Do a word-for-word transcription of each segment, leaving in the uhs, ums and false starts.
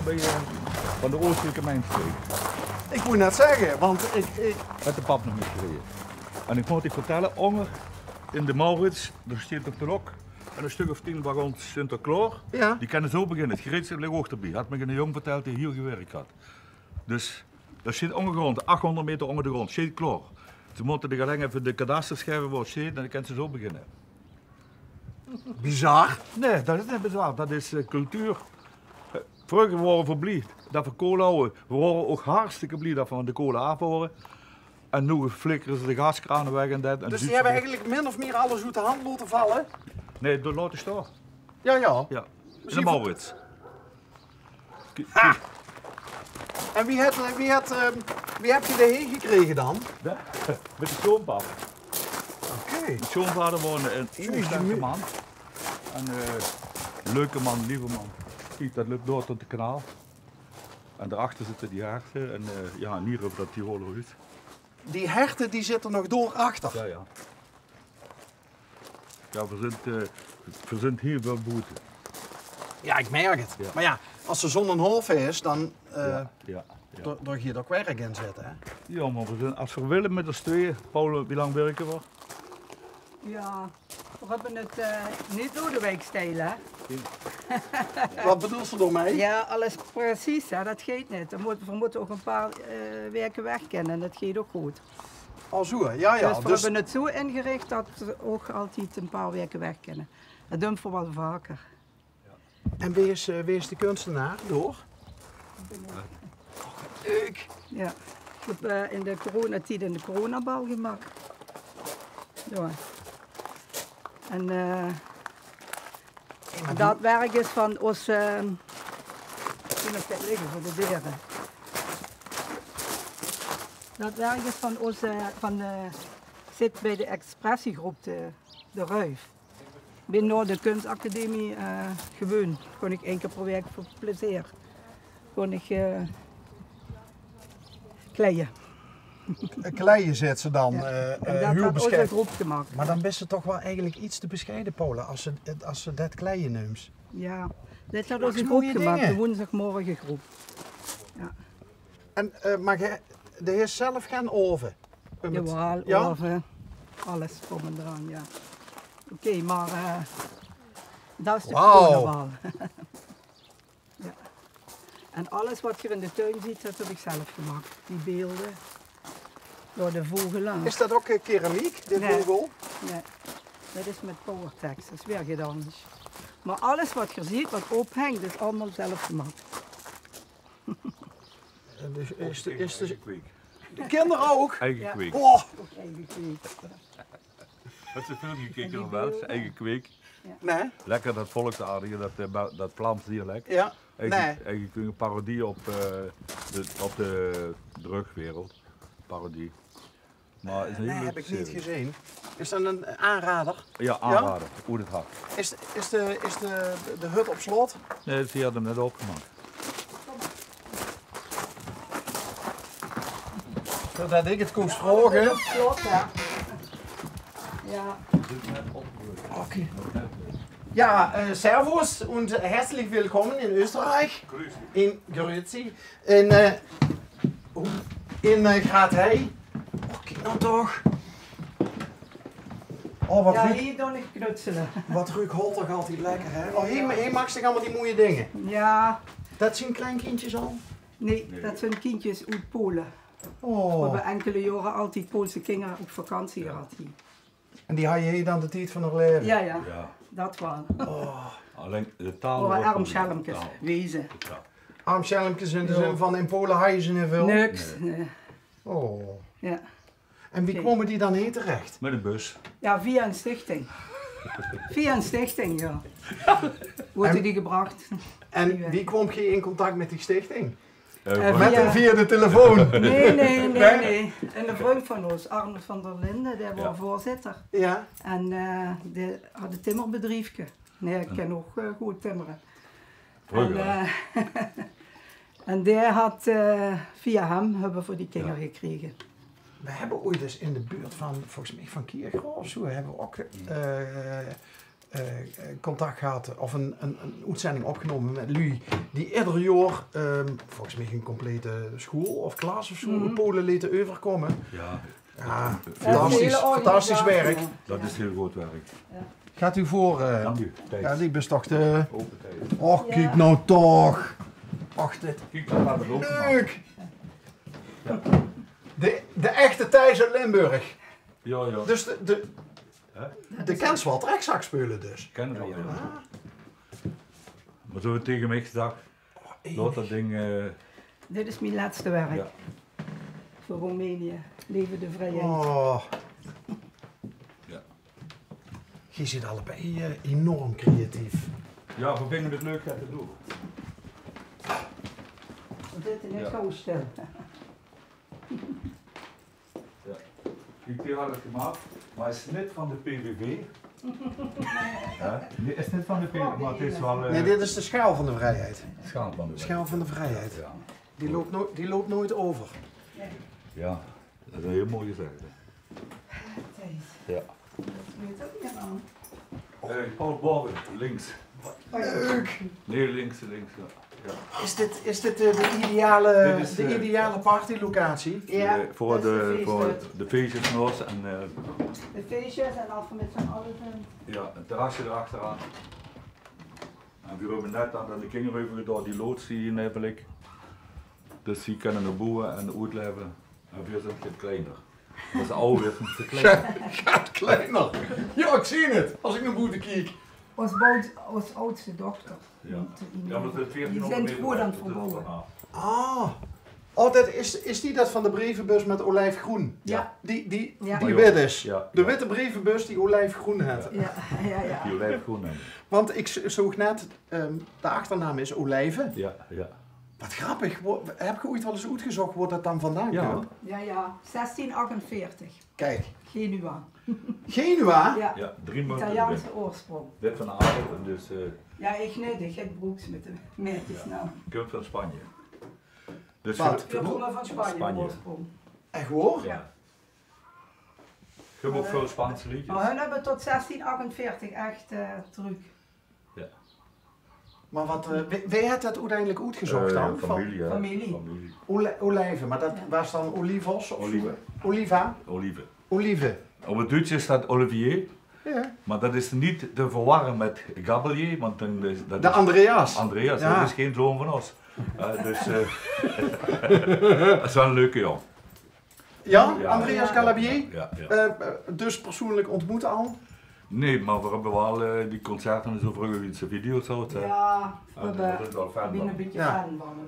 Bij, eh, van de oostelijke mijnstreek. Ik moet net zeggen, want ik, ik... Had de pap nog niet gereden. En ik moet dich vertellen, onder in de Maurits, daar staat nog de lok. En een stuk of tien wagons zijn er klaar. Ja. Die kunnen zo beginnen. Het gereedschap ligt ook erbij. Had me een jong verteld die hier gewerkt had. Dus dat zit ondergrond, achthonderd meter onder de grond. Zit klaar. Ze moeten de galing even de kadasters geven waar het zit en dan kunnen ze zo beginnen. Bizar. Nee, dat is niet bizar. Dat is eh, cultuur. Eh, Vroeger waren we blij dat we kolen hadden. We waren ook hartstikke blij dat we van de kolen af waren. En nu flikkeren ze de gaskranen weg en dat. En dus die hebben eigenlijk min of meer alles uit de hand laten vallen? Nee, dat laten staan. Ja, ja. Ja. In de Maurits. Ha! En wie het, wie het, ehm, wie heb je de heen gekregen dan? Ja, met de schoonpap. Oké. De schoonvader woonde een oersterke man. Een eh, leuke man, lieve man. Kijk, dat loopt door tot de kanaal. En daarachter zitten die herten. En eh, ja, en hier hebben we dat Tiroler huis. Die herten die zitten nog door achter? Ja, ja. Ja, we zijn, eh, we zijn hier wel boete. Ja, ik merk het. Ja. Maar ja, als er zo'n hof is, dan eh, ja, ja, ja. Door, door hier ook werk in zitten, hè? Ja, maar we zijn, als we willen met ons tweeën, Paul, wie lang werken we? Ja, we hebben het eh, niet door de week stijl, hè? Wat bedoelt ze daarmee? Ja, alles precies, hè? Dat geeft niet. We moeten, we moeten ook een paar eh, weken weg kunnen. Dat geeft ook goed. Al zo, ja, ja. Dus we hebben het zo ingericht dat we ook altijd een paar weken weg kunnen. Dat doen we wel vaker. En wie is, eh, wie is de kunstenaar door? Leuk. Ja. Ik heb eh, in de coronatied een coronabal gemaakt. Ja. En eh, dat werk is van ons... eh, ik moet het liggen voor de deuren. Dat werk is van ons... eh, van, eh, zit bij de expressiegroep de, de Ruif. Binnen de kunstacademie eh, gewoon. Kon ik één keer per week voor plezier. Kon ik eh, kleien. Kleien zit ze dan. Ja. En dat had onze groep gemaakt. Maar dan bent ze toch wel eigenlijk iets te bescheiden, Paula, als ze, als ze dat kleien neemt. Ja, dat had onze groep gemaakt, de woensdagmorgengroep. Ja. En, eh, maar ge, de heeft zelf geen oven? Jawel, oven. Alles komen eraan, ja. Oké, maar eh, dat is de coronabal. Ja. En alles wat je in de tuin ziet, dat heb ik zelf gemaakt. Die beelden. Door de vogel aan. Is dat ook eh, keramiek, de vogel? Nee, dat is met Powertex. Dat is weer gedaan. Maar alles wat je ziet, wat ophangt, is allemaal zelf gemaakt. En dus is de, is de, de kinderen ook? Eigen kweek. Oh. Ook eigen kweek. Wat ze film gekeken nog wel, eigen kweek. Nee. Lekker dat volksaardige, dat, eh, dat Vlaams dialect. Ja. Eigen, nee. Eigen kweek, een parodie op, eh, de, op de drugwereld. Parodie. Maar is een hele leuke serie. Nee, heb ik niet gezien. Is dat een aanrader? Ja, aanrader. Hoe het hart. Is, is, de, is de, de hut op slot? Nee, die hadden net opgemaakt. Zodat ik het kon vragen. Op slot, ja. Ja. Oké. Ja, eh, servus und herzlich willkommen in Österreich. Grüß dich. In Grüezi. In, eh, in eh, Graad Hei. Oh, kijk nou toch. Oh, wat ruuk, hier doon ik knutselen. Wat ruuk holt toch altijd lekker, hè? Oh, hier, hier maak je allemaal die mooie dingen. Ja. Dat zijn kleinkindjes al? Nee, dat zijn kindjes uit Polen. Oh. We hebben enkele jaren altijd Poolse kinderen op vakantie gehad hier. En die hadden hier dan de tijd van hun leven? Ja, ja. Ja. Dat wel. Oh. Alleen de taal. Arm schelmkes wezen. Arm schelmkes in de zin van in Polen hadden ze niet veel? Niks, nee. Oh. Ja. En wie komen die dan hier terecht? Met een bus. Ja, via een stichting. Via een stichting, ja. Worden die gebracht. En wie kwam je in contact met die stichting? Eh, via de telefoon? Nee, nee, nee, nee. En de vriend van ons, Arnold van der Linden, die was voorzitter. Ja. En eh, die had een timmerbedrijfje. Nee, ik kan ook eh, goed timmeren. En, eh, en die had, eh, via hem hebben we voor die kinderen gekregen. We hebben ooit eens in de buurt van, volgens mij van Kiergraaf of zo, hebben we ook eh, eh, eh, contact gehad of 'n, 'n, 'n oetzending opgenome mit luuj die eder jaor, ehm, volges mich 'n complete sjoeal of klas of zoe in Pole lete euverkómme. Jao, fantastisch, fantastisch werk. Dat is hiel good werk. Gaot uch veur, eh, jao, die bis toch de... Och, kiek noe toch. Och, dit... Leuk. De, de echte Thijs oet Limburg. Jao, jao. Dus de, de, de kins waal trèkzak speule dus. Kin waal, jao. Mer zoe tege mich gezag, laot dat ding, eh... Dit is mien lètste werk. Veur Roemenië. Leve de vrijheid. Oh. Jao. Geer zeet allebei, eh, enorm creatief. Jao, veer vinge 't leuk det te doon. Veer zitte neet gauw stil. Jao. Kiek, die hadde 't gemaak, mer is neet van de P V V. Hè? Nae, is neet van de P V V, mer 't is waal, eh... Nae, dit is de Sjaal van de Vrijheid. Sjaal van de Vrijheid. Sjaal van de Vrijheid. Jao. Die löp noe-, die löp noeats euver. Jao, det is 'n hiel mooi gezag, hè. Thijs. Jao. Det weit ouch neet aan. Eh, Paul, bove, links. Leuk. Nae, links, links, jao. Jao. Is dit, is dit, eh, de ideale, de ideale partylocatie? Jao, veur de, veur de feesjes en alles en, eh... De feesjes en es v'r mit z'n alle zeen. Jao, 't terrasje d'r achteraan. En veer höbbe net aan de kinger euvergedaon, die loods die in Evelik. Dus die kinne noe boewe en oetlaeve. En veer zeen get kleiner. Dus aw weer zeen te klein. Get kleiner. Jao, ich zeen 't, es ich nao boete kiek. Ós bout-, ós audste dochter. Jao. Die zeen good aan 't verbouwe. Ah. Oh, det is, is die det van de brevebus mit olijfgroen? Jao. Die, die, die wit is. Jao. De witte brevebus die olijfgroen haet. Jao, jao, jao. Die olijfgroen haet. Want ich z-, zoog net, ehm, de achternaam is Olijven. Jao, jao. Wat grappig. Wo-, höb geer oeats waal ins oetgezóch wo det dan vandaan kump? Jao, jao. Zestien achtenveertig. Kiek. Genua. Genua? Jao. Jao, drie maond in de wind. Italiaanse oorsprong. Dit van Adel en dus, eh... Jao, ich neet. Ich höb broeks mit de maedjes noe. Kump van Spanje. Dus... Wat? Veer kómme van Spanje, Spanje. Oorsprong. Ech waor? Jao. Geer höb ouch väöl Spaanse leedjes. Mer hun höbbe tot zestien achtenveertig ech, eh, trök. Jao. Mer wat, eh, wae, wae haet det oeteindelik oetgezóch dan? Eh, familie, hè? Familie. Familie. Ole-, Olijven, mer det waas dan Olivos of zoe? Olive. Oliva? Olive. Olive. Op 't Duuts is det Olivier. Jao. Mer det is neet te verwarre mit Gabalier, want dan is, det is Andreas. Andreas, jao. Det is geine zoon van ós. Eh, dus, eh, det is waal 'ne leuke jóng. Jao, Andreas Galabier. Jao, jao. Eh, dus persoonlik óntmoot al? Nae, mer veer höbbe waal, eh, die concerte en zoe vreuger in de video zoe, hè. Jao, veer zeen waal fan van.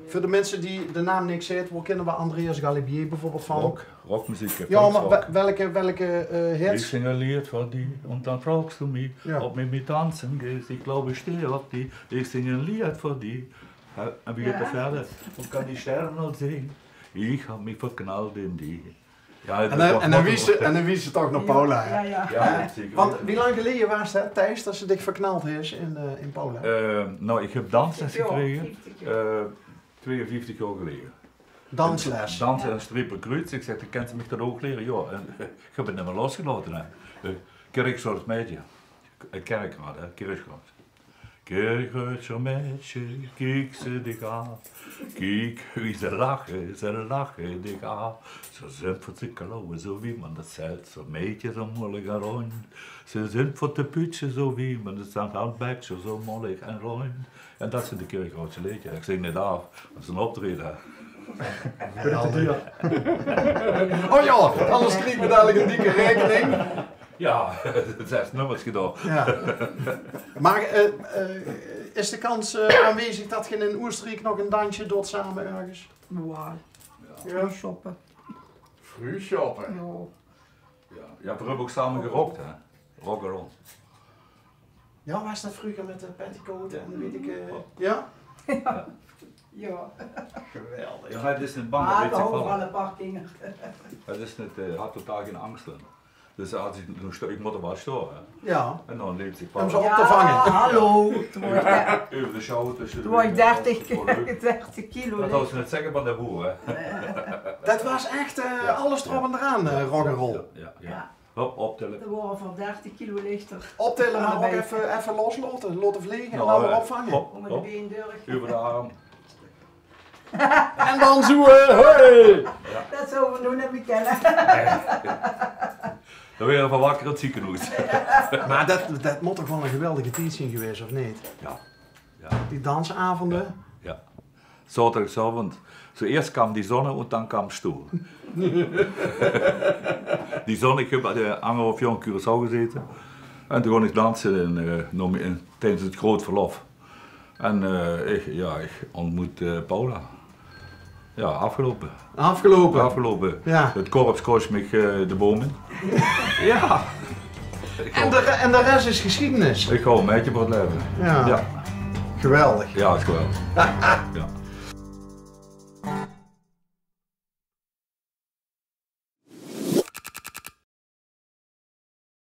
Veur de minse die de naam niks zaet, wo kinne v'r Andreas Galabier bieveurbeeld van? Rock, rockmeziek, hè. Jao, mer welke, welke, eh, hits? Ich zing ein Leed veur die und dann fragst du mich, ob mit mir tanzen gehst. Ich glaube, ich stehe auf die. Ich sing ein Leed veur die. Hè, en wie geit 't wiejer? Ich kann die Sterne al sehen. Ich hab mich verknallt in die. Jao, en dan wies se, en dan wies se toch nao Paula, hè? Jao, jao. Jao, zeker. Want wie lang geleje waas det, Thijs, det se dich verknald höbs in, eh, in Paula? Eh, noe, ich höb dansles gekrege, eh, tweeënvieftig jaor geleje. Dansles? Danse en striepe kruuts. Ich zèk: "Kins se mich det ouch liere?" Jao, en ich höb 't neet mieë losgelaote, hè. Eh, Kirchroads maedje. Eh, Kirchroads, hè, Kirchroads. Kirchroadsjer maedje, kiek ze dich aan. Kiek wie ze lache, ze lache dich aan. Ze zeen veur te klauwe, zoe wie me det zèt. Zoe maedjes, zoe mollig en róndj. Ze zeen veur te puutsje, zoe wie me det zèt. Handbekske, zoe mollig en róndj. En det zeen de Kirchroadsjer leedjes. Ich zing neet aaf, det is ein optraeje. Geweldig. Oh jao, anders kriege v'r dalik ein dikke raekening. Jao, det is ech nummers gedaon. Jao. Mer, eh, eh, is de kans, eh, aanwezig det geer in Oostenriek nog ein dansje doot same örges? Jao. Jao. Frühschoppen. Frühschoppen? Jao. Jao, jao, veer höbbe ouch same gerockt, hè? Rock-'n-roll. Jao, waas det vreuger mit de petticoat en weit ich, eh, jao? Jao. Geweldig. Jao, 't is neet bang, det weit ich waal. Alle paar kinger. 't Is neet, eh, haw totaal gein angste. Dus es ich noe sto-, ich mót d'r waal stoon, hè. Jao. En dan leep ich... Óm ze op te vange. Jao, hallo. Euver de sjouwer tösse de... Toen waas ich dertig, dertig kilo. Det waas neet zeker van de boer, hè. Det waas ech, eh, alles d'rop en d'raan, eh, rock-'n-roll. Jao, jao. Hop, optille. Dan waore v'r dertig kilo lichter. Optille, mer ouch effe, effe loslaote. Laote vlege en dan weer opvange. Hop, hop. Euver de arm. En dan zoe, eh, hoi! Det zouwe v'r noe neet mie kènne. Dan weer v'r wakker in 't zeekenhoes. Mer det, det mót toch waal ein geweldige tied zeen gewaes, of neet? Jao. Jao. Die dansaovende. Jao. Zaoterdigsaovend. Zoeërs kaom die zon en dan kaom stoel. Die zon, ich höb, eh, angerhaof jaor in Curaçao gezaete. En toen góng ich danse in, eh, nao mien, in, tiedes 't groot verlof. En, eh, ich, jao, ich óntmoot, eh, Paula. Jao, aafgeloupe. Aafgeloupe? Aafgeloupe. Jao. 't Korps kós mich, eh, de boum in. Jao. En de re-, en de res is gesjiedenis. Ich haw ein maedje veur 't laeve. Jao. Jao. Geweldig. Jao, is geweldig. Jao.